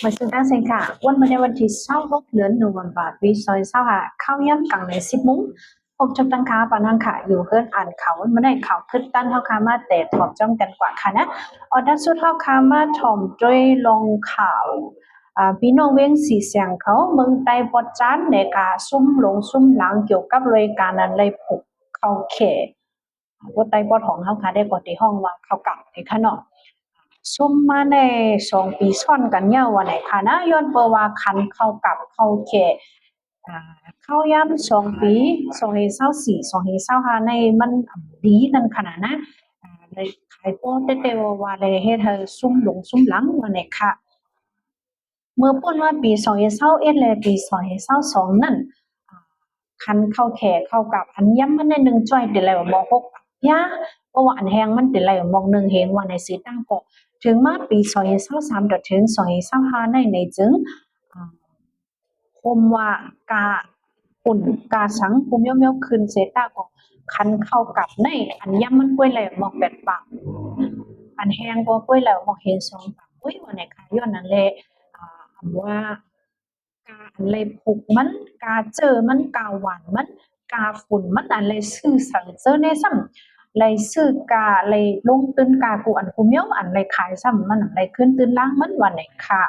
ມາສູ່ທາງເຊັນຄ່ະ ວັນມື້ໃນວັນທີຊາວຫົກ ເດືອນໂນເວັມເບີ ປີສອງພັນຊາວຫ້າ ຂ່າວຍາມກາງແລງ ສິບໂມງ ພົບກັບທາງຂ້າປານາງຄ່ະ ຢູ່ເຮືອນອ່ານຂ່າວ. ວັນມື້ໃນຂ່າວຄຶດຕັນເຮົາຄ່ະ ມາແຕ່ຖອມຈ້ອມກັນກວ່າຄ່ະນະ. ອັນດັບສຸດເຮົາຄ່ະ ມາຖອມດ້ວຍລອງຂ່າວ ອາ ພີ່ນ້ອງວຽງສີແສງເຂົາ ເມືອງໃຕ້ປອດຈານ ແລະກະຊຸມຫຼົງຊຸມຫຼາງ ກ່ຽວກັບເລື່ອງການອັນໄລ່ຜູກເຂົ້າແຂ ປອດໃຕ້ປອດຫອງເຮົາຄ່ະ ແລະກໍທີ່ຮ້ອງວ່າເຂົ້າກາບນີ້ຄ່ະເນາະ. ຊຸມມາໄດ້ສອງປີຊ້ອນກັນແລ້ວວ່ານີ້ຄ່ະນະ ຍ້ອນເພາະວ່າຄັນເຂົ້າກາບເຂົ້າແຂ ອາ ເຂົ້າຍາມສອງປີ ສອງພັນຊາວສີ່ ສອງພັນຊາວຫ້າ ໃນມັນ ອາ ດີນັ້ນຂະໜາດນະ ອາ ໄດ້ຂາຍໂປ້ແຕ່ໆວ່າໆ ແລະເຮັດໃຫ້ຊຸມຫຼົງຊຸມຫຼາງວ່ານີ້ຄ່ະ. ເມື່ອປົ້ນມາປີສອງພັນຊາວເອັດ ແລະປີສອງພັນຊາວສອງນັ້ນ ອາ ຄັນເຂົ້າແຂເຂົ້າກາບ ອັນຢ້ຳມັນໄດ້ໜຶ່ງຈ້ອຍ ແຕ່ໄລ່ໝອກຫົກປາກຢາ ເພາະວ່າອັນແຮງມັນແຕ່ໄລ່ໝອກໜຶ່ງເຮງວ່າໃນເສຕາງກໍ ເຖິງມາປີສອງພັນຊາວສາມ ຈົນເຖິງສອງພັນຊາວຫ້າໃນ ໃນຈຶ່ງ ອາ ຄົມວ່າກາຝຸ່ນກາສັງຄຸມຍ້ອມໆຂຶ້ນເສຕາກໍ ຄັນເຂົ້າກັບໃນອັນຢ້ຳມັນກວຍໄລ່ໝອກແປດປາກ ອັນແຮງກໍກວຍໄລ່ໝອກເຮງສອງປາກ ໂອ້ຍ ວ່າໃນຄ່ະ. ຍ້ອນນັ້ນແຫຼະ ອາ ອັນວ່າກາອັນໄລ່ຜູກມັນ ກາເຈີມັນ ກາຫວ່ານມັນ ກາຝຸ່ນມັນ ອັນໄລ່ຊື້ໃສ່ເຈີແນ່ຊ້ຳ ໄລ່ຊື້ກາ ໄລ່ລົງທຶນກາກູອັນຄູມຽວ ອັນໄລ່ຂາຍຊ້ຳ ມັນໄລ່ຄືນຕື່ນລາງມັນວ່າໃນຄ່ະ.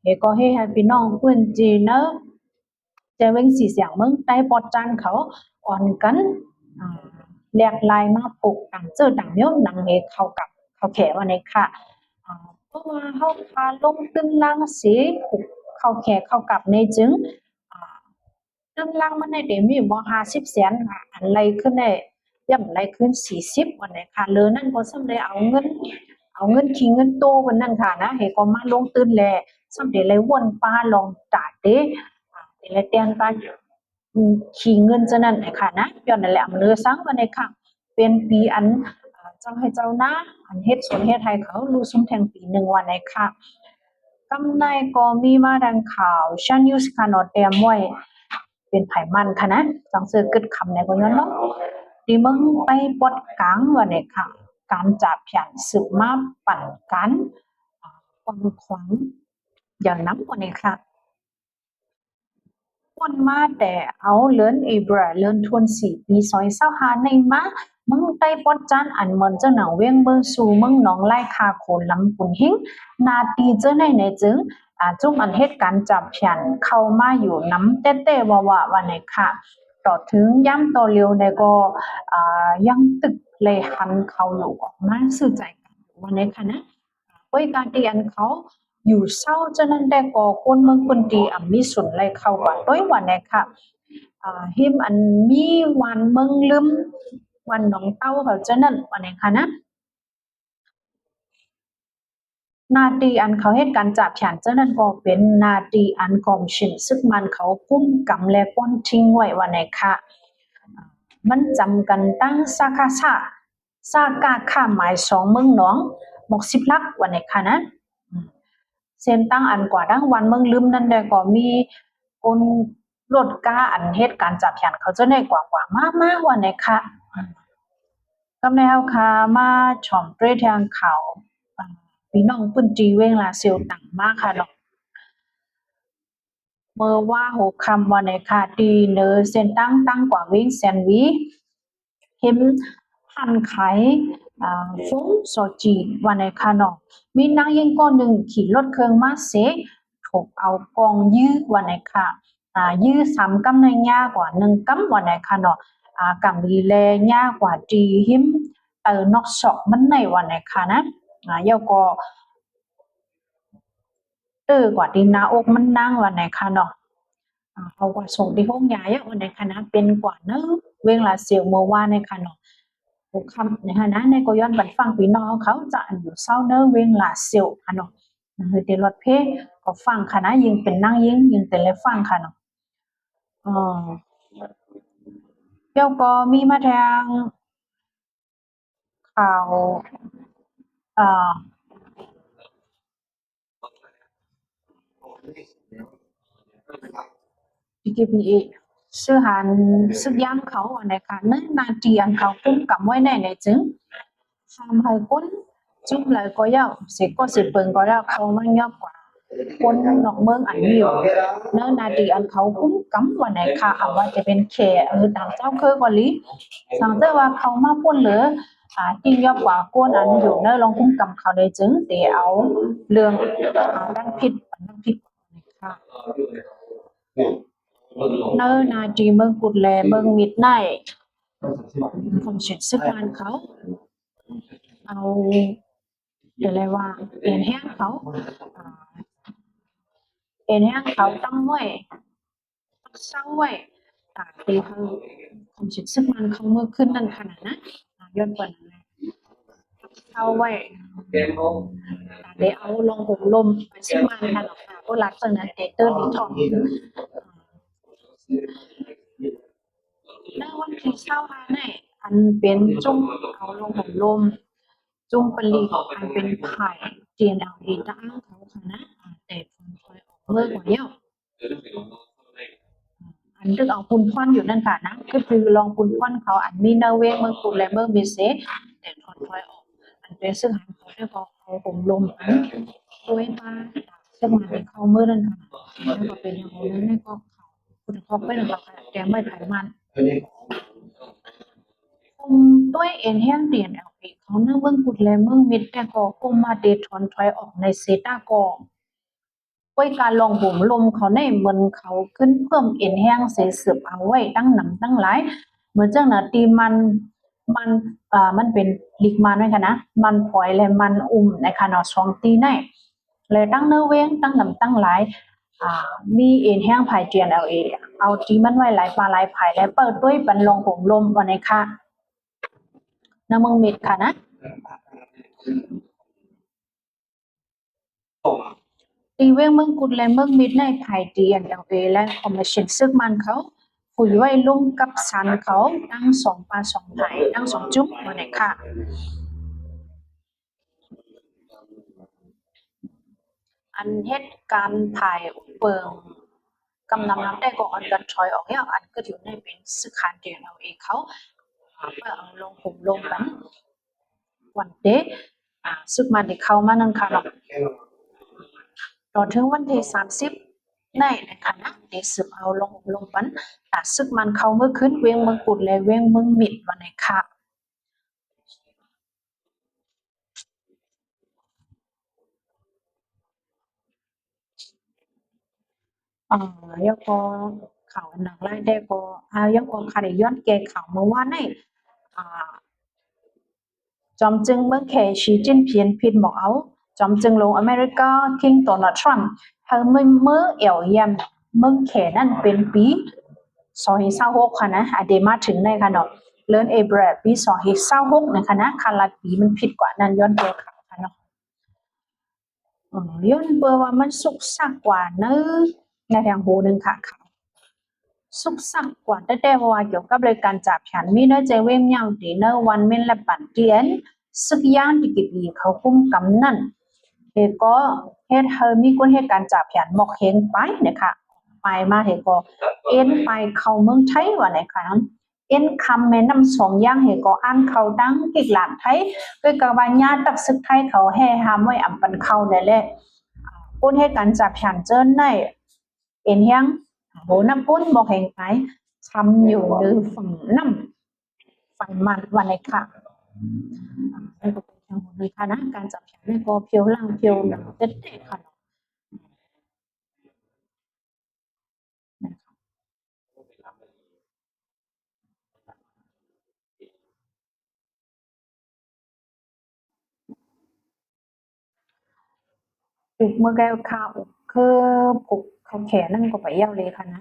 ເອ ກໍເຮັດໃຫ້ພີ່ນ້ອງພື້ນທີ່ເນາະ ແຈວຽງສີແສງ ເມືອງໃຕ້ປອດຈານເຂົາອ່ອນກັນ ອາ ແຫຼກລາຍມາຜູກຕ່າງເຈີຕ່າງແນວ ນຳເຮັດເຂົ້າກັບເຂົ້າແຂວ່າໃນຄ່ະ. ອາ ເພາະວ່າເຮົາພາລົງທຶນລາງເສຜູກເຂົ້າແຂເຂົ້າກັບໃນຈຶ່ງ ອາ ຕຶງຫຼັງມັນໄດ້ເຕັມມີບໍ່ຫ້າສິບແສນ ອັນໄລ່ຂຶ້ນໄດ້ ຢ້ຳໄລ່ຂຶ້ນສີ່ສິບ ອັນນີ້ຄ່ະ. ເຫຼືອນັ້ນກໍຊ້ຳໄດ້ເອົາເງິນ ເອົາເງິນຂີ້ເງິນໂຕເພິ່ນນັ້ນຄ່ະນະ ເຮັດກໍມາລົງທຶນແລ້ວ ຊ້ຳໄດ້ໄລ່ວນປາລອງຕາເຕ ອາ ໄດ້ແຕ່ງຕາ ອືມ ຂີ້ເງິນເຈົ້ານັ້ນແຫຼະຄ່ະນະ. ຍ້ອນນັ້ນແຫຼະ ອຳນວຍສັງ ອັນນີ້ຄ່ະ ເປັນປີອັນ ເອີ ເຈົ້າໄຮ່ເຈົ້ານາ ອັນເຮັດສວນເຮັດໄຮ່ເຂົາລຸຊຸມແທ່ງປີໜຶ່ງວ່າໃນຄ່ະ. ກຳໃນກໍມີມາດັ່ງຂ່າວ Shan News ຄ່ະເນາະ ແຕ້ມໄວ້ ເປັນໃຜມັນຄ່ະນະ ຈັ່ງຊື່ກຶດຄຳໃນກໍຍ້ອນເນາະ ທີ່ເມືອງໄຕ້ປອດກາງວ່າໃນຄ່ະ ການຈາບພຽນສືບມາປັນການ ອາ ກວ້າງຂວາງຢ່າງໜັກວ່າໃນຄ່ະ. ປົ້ນມາແຕ່ເອົາເດືອນເອເບຣ ເດືອນທວນສີ່ ປີສອງພັນຊາວຫ້າໃນມາ ເມືອງໃຕ້ປອດຈານ ອັນເໝືອນເຈົ້າໜັງວຽງເມືອງຊູ ເມືອງໜອງລາຍ ທ່າໂຂນ ລຳປຸນ ຫິງ ນາຕີເຈົ້າໃນໃນຈຶ່ງ ອາ ຈຸມອັນເຮັດການຈາບພຽນເຂົ້າມາຢູ່ນຳແຕ່ໆວ່າໆວ່າໃນຄ່ະ. ຕໍ່ເຖິງຍາມຕໍ່ຫຼຽວໃນກໍ ອາ ຍັງຕຶກແລຫັນເຂົາຢູ່ອອກມາຊື້ຈ່າຍກັນຢູ່ວ່າໃນຄ່ະນະ. ໂດຍການທີ່ອັນເຂົາຢູ່ເຊົາເຈົ້ານັ້ນແຕ່ກໍຄົນເມືອງພື້ນທີ່ອຳມີສ່ວນໄລ່ເຂົ້າກວ່າໂດຍວ່າແນ່ຄ່ະ ອາ ຮິມອັນມີວັນເມືອງລຶມ ວັນໜອງເຕົ້າເຂົາເຈົ້ານັ້ນວ່າແນ່ຄ່ະນະ. ໜ້າທີ່ອັນເຂົາເຮັດການຈາບພຽນເຈົ້ານັ້ນກໍເປັນໜ້າທີ່ອັນກອງຊິນຊຶກມັນເຂົາກຸມກຳ ແລະ ກວນຖິ້ມໄວ້ວ່າແນ່ຄ່ະ. ມັນຈຳກັນຕັ້ງສາຂາ ສາ ສາກາຄ້າໝາຍສອງເມືອງໜອງ ໝອກສິບຫຼັກວ່າແນ່ຄ່ະນະ. ອືມ ເສັ້ນທາງອັນກວ່າທາງວັນເມືອງລຶມນັ້ນແດ່ກໍມີຄົນລົດກາອັນເຮັດການຈາບພຽນເຂົາເຈົ້າໃນກວ່າໆມາໆວ່າແນ່ຄ່ະ. ອືມ ກຳໃນເຮົາຄ່ະມາຊອມດ້ວຍທາງຂ່າວ ອາ ພີ່ນ້ອງພື້ນທີ່ວຽງລາຊຽວຕາງມາຄ່ະເນາະ. ເມື່ອວາຫົວຄ່ຳວ່າໃນຄ່ະ ທີ່ເນີເສັ້ນທາງທາງກວ່າວຽງແສນຫວີ ເຫັນຮ້ານຂາຍ ອາ ຟົງຊໍຈີນວ່າໃນຄ່ະເນາະ ມີນາງຍິງຄົນໜຶ່ງຂີ່ລົດເຄື່ອງມາເສ ຖືກເອົາກ່ອງຢື້ວ່າໃນຄ່ະ. ອາ ຢື້ສາມກຳໃນຍາກວ່າໜຶ່ງກຳວ່າໃນຄ່ະເນາະ. ອາ ກຳນີ້ແລຍາກວ່າທີ່ຮິມເຕີນອກສອກມັນໃນວ່າໃນຄ່ະນະ. ອາ ແລ້ວກໍ ເຕີກວ່າທີ່ໜ້າອົກມັນນາງວ່າໃນຄ່ະເນາະ. ອາ ເຮົາກໍສົ່ງທີ່ໂຮງຢາແລ້ວວ່າໃນຄ່ະນະ ເປັນກວ່າເນີວຽງລາຊຽວເມື່ອວານໃນຄ່ະເນາະ. ຫົວຄ່ຳໃນຫັ້ນນະ ໃນກໍຍ້ອນບັນຟັງພີ່ນ້ອງເຂົາຈະອັນຢູ່ເຊົາເນີວຽງລາຊຽວຄ່ະເນາະ. ຄືແຕ່ລົດເພກໍຟັງຄ່ະນະ ຍິ່ງເປັນນາງຍິງຍິ່ງແຕ່ລະຟັງຄ່ະເນາະ. ເອີ ແລ້ວກໍມີມາທາງ ຂ່າວ ເອີ ດີຈີພີເອ ຊື່ຫານຊຶກຢາມເຂົາອັນໃດກະ ໃນໜ້າທີ່ອັນເຂົາກຸມກຳໄວ້ໃນໃນຈຶ່ງ ຫ້າມໃຫ້ຄົນ ຈຸມໃດກໍແລ້ວ ເສກກໍເສກເປິງກໍແລ້ວ ເຂົາມາຍອບກວາດຄົນນອກເມືອງອັນມີຢູ່ໃນໜ້າທີ່ອັນເຂົາກຸມກຳວ່າໃນຂະ ອາ ວ່າຈະເປັນແຂກ ຫຼື ຕ່າງຊາວເຄີກໍດີ ສັງເກດວ່າເຂົາມາພົ້ນເລີຍ ອາ ຈິງຍອບກວາດຄົນອັນຢູ່ໃນລອງກຸມກຳເຂົາໄດ້ ຈຶ່ງໄດ້ເອົາເລື່ອງ ອາ ດັນຜິດ ດັນຜິດໃນໜ້າທີ່ເມືອງກຸດ ແລະ ເມືອງມິດໃນ ຂອງເຂດເຊືອກມັນເຂົາ ເອົາ ເອີ້ນວ່າເອັນແຮງເຂົາ ເອັນແຮງເຂົາຕັ້ງໄວ້ ເຊົາໄວ້ ຕາມທີ່ເຮົາ ຂອງເຂດເຊືອກມັນເຂົາເມື່ອຄືນນັ້ນຂະນະນະ ຍ້ອນວ່າເຊົາໄວ້ ໄດ້ເອົາລອງຫົມລົມເຊືອກມັນນັ້ນອອກມາ ບໍ່ລັກສະນະເຕເຕີນອີກທ້ອງ ໃນວັນທີຊາວຫ້ານີ້ ອັນເປັນຈຸ່ມເອົາລອງຫົມລົມ ຈຸ່ມປະລິກ ອັນເປັນຝ່າຍ TNLA ຕະອ້າງເຂົາຫັ້ນນະ ແຕກຖອນຖອຍອອກເມີດແລ້ວ ອັນຖືກເອົາປຸນພອນຢູ່ນັ້ນຫັ້ນນະ ຄືຖືລອງປຸນພອນເຂົາ ອັນມີໃນເວງເມືອງກຸດ ແລະ ເມືອງມິດເສ ແຕກຖອນຖອຍອອກ ອັນເປັນເຊືອກຫານເຂົາ ແລ້ວກໍເອົາຫົມລົມ ອັນ ໂດຍວ່າເຊືອກມັນທີ່ເຂົ້າເມືອນັ້ນຫັ້ນ ແລ້ວກໍເປັນຢ່າງນັ້ນ ແລ້ວກໍເຂົາ ຜູ້ທີ່ເຂົ້າໄປນັ້ນກໍແຕ່ໄມ້ໄຜ່ມັນ ກຸ່ມໂຕເອນແຮງ TNLA ເຂົາໃນເມືອງກຸດ ແລະ ເມືອງມິດ ແຕ່ກໍກຸ່ມມາເຕະຖອນຖອຍອອກໃນເຊຕາກໍ ດ້ວຍການລອງໂຫມລົມເຂົາໃນເໝິນເຂົາຂຶ້ນເພີ່ມເອັນແຮງເສສືບເອົາໄວ້ຕັ້ງນຳຕັ້ງຫຼາຍ ເໝືອນຈັ່ງນະ ທີ່ມັນ ມັນ ເອີ ມັນເປັນລິກມານໄວ້ຫັ້ນນະ ມັນພອຍ ແລະ ມັນອຸ່ມນະຄະເນາະ ສອງທີ່ໃນ ແລະ ຕັ້ງເນີເວງຕັ້ງນຳຕັ້ງຫຼາຍ ອາ ມີເອັນແຮງຝ່າຍ TNLA ເອົາທີ່ມັນໄວ້ຫຼາຍປ່າຫຼາຍໄຜ່ ແລະ ເປີດດ້ວຍປັນລອງໂຫມລົມວ່າໃນຄະ ນະເມືອງມິດຄະນະ. ທີ່ເວງເມືອງກຸດ ແລະ ເມືອງມິດໃນ ຝ່າຍ TNLA ແລະ ຄອມເມຊິນເຊືອກມັນເຂົາ ຄຸຍໄວ້ລົງກັບສັນເຂົາ ທັງສອງຝ່າຍສອງຝ່າຍ ທັງສອງຈຸ່ມວ່າໃນຄະ. ອັນເຫດການພາຍອຸເປິງກຳນຳນຳແຕ່ກໍອ່ອນກັນຖອຍອອກແລ້ວ ອັນເກີດຢູ່ໃນເປັນເຊືອກຫານ TNLA ເຂົາ ເພື່ອເອົາລົງໂຫມລົມກັນ ກ່ອນເຕະ ອາ ເຊືອກມັນໄດ້ເຂົ້າມານັ້ນຄະເນາະ ຕໍ່ເຖິງວັນທີສາມສິບໃນ ໃນຄະນະໄດ້ສືບເອົາລົງ ລົງປັນ ອາ ເຊືອກມັນເຂົ້າເມືອຄືນເວງເມືອງກຸດ ແລະ ເວງເມືອງມິດວ່າໃນຄະ. ອາ ແລ້ວກໍຂ່າວອັນດັງຫຼາຍແຕ່ກໍ ອາ ແລ້ວກໍຂ້າໄດ້ຍ້ອນແກ້ຂ່າວເມື່ອວານນີ້ ອາ ຈອມຈຶ່ງເມືອງແຂ ຊີຈິ້ນຜິງ ຜິດໝວກເອົາ ຈອມຈຶ່ງຫຼວງອາເມລິກາ ຄິງ ໂດນັລ ທຣຳ ໃຫ້ເມືອ ເມືອແອວຢ້ຽມເມືອງແຂນັ້ນເປັນປີສອງພັນຊາວຫົກຫັ້ນນະ ອາ ໄດ້ມາເຖິງໃນຄະເນາະ ເດືອນເອເປຣນປີສອງພັນຊາວຫົກນະຄະນະ ຄາດລັດປີມັນຜິດກວ່ານັ້ນ ຍ້ອນແກ້ຂ່າວຄະເນາະ. ເອີ ຍ້ອນເພາະວ່າມັນຊຸກຊັກກວ່າໃນ ໃນທາງໂຫໜຶ່ງຂະ ຂ່າວຊຸກຊັກກວ່າແຕ່ໆ ເພາະວ່າກ່ຽວກັບເລື່ອງການຈັບພຽນ ມີໃນແຈວເວງຍາວຕີ ໃນວັນເມັນລະປັນຕຽນ ຊຶກຍານ ດີກະປີ ເຂົາຄຸມກຳນັ້ນ ເຮັດກໍເຮັດໃຫ້ມີຄົນເຮັດການຈັບພຽນໝົກເຮັງໄປນະຄະ ໄປມາເຮັດກໍເອັນໄປເຂົ້າເມືອງໄທວ່າໃນຄະ ເອັນຂ້າມແມ່ນ້ຳສອງຢ່າງ ເຮັດກໍອ່ານເຂົ້າທາງກິກຫຼານໄທ ຄືກັບວ່າຍາມຕັກຊຶກໄທເຂົາແຫ່ຫ້າມໄວ້ອຳປັນເຂົ້ານັ້ນແຫຼະ ອາ ຄົນເຮັດການຈັບພຽນເຈີນໃນ ເອັນແຮງ ໂຫ ນ້ຳປຸ້ນບໍ່ແຮງໄປ ຄຳຢູ່ເໜືອຝັ່ງນ້ຳ ຝັ່ງມັນວ່າໃນຄະ ອາ ແລ້ວກໍເປັນທາງຫົວເດີຄະນະ ການຈັບພຽນນີ້ກໍພຽວຫຼັງພຽວຫຼັງແທ້ໆ ຄະເນາະ. ປຸກເມື່ອແກ້ວຂ້າວ ຄືປູກເຂົ້າແຂນັ້ນກໍໄປຢາວເລີຍຄະນະ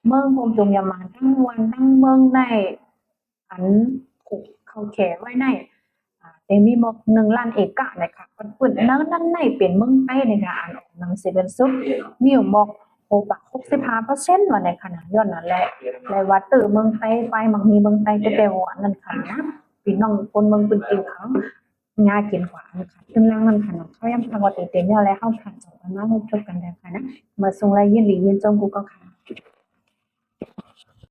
ເມືອງໂຮມຈົງຍາມາ ທັງວັນທັງເມືອງໃນ ອັນປູກເຂົ້າແຂໄວ້ໃນ ອາ ແຕ່ມີໝົດໜຶ່ງລ້ານເອກະນະຄະ ປະເທດໃນນັ້ນໃນເປັນເມືອງໃຕ້ນະຄະ ອັນອອກໜັງສືບັນສຸດ ມີໝົດຫົກສິບຫ້າເປີເຊັນວ່າໃນຂະນະ ຍ້ອນນັ້ນແຫຼະ ແລະວ່າເຕີເມືອງໃຕ້ ໄປມັກມີເມືອງໃຕ້ແຕ່ແຕ່ວ່ານັ້ນຄະນະ ພີ່ນ້ອງຄົນເມືອງພື້ນທີ່ເຂົາຍາກກິນກວ່າອັນຄະ ເຖິງແລ້ວນັ້ນຄະນະ ເຂົາຍັງພາກວ່າເຕັມແລ້ວ ແລະເຮົາພາກຈອກກັນມາພົບກັນໄດ້ຄະນະ ມາສົ່ງລາຍຍິນດີຍິນຊົມກູ່ເກົ່າຄະ.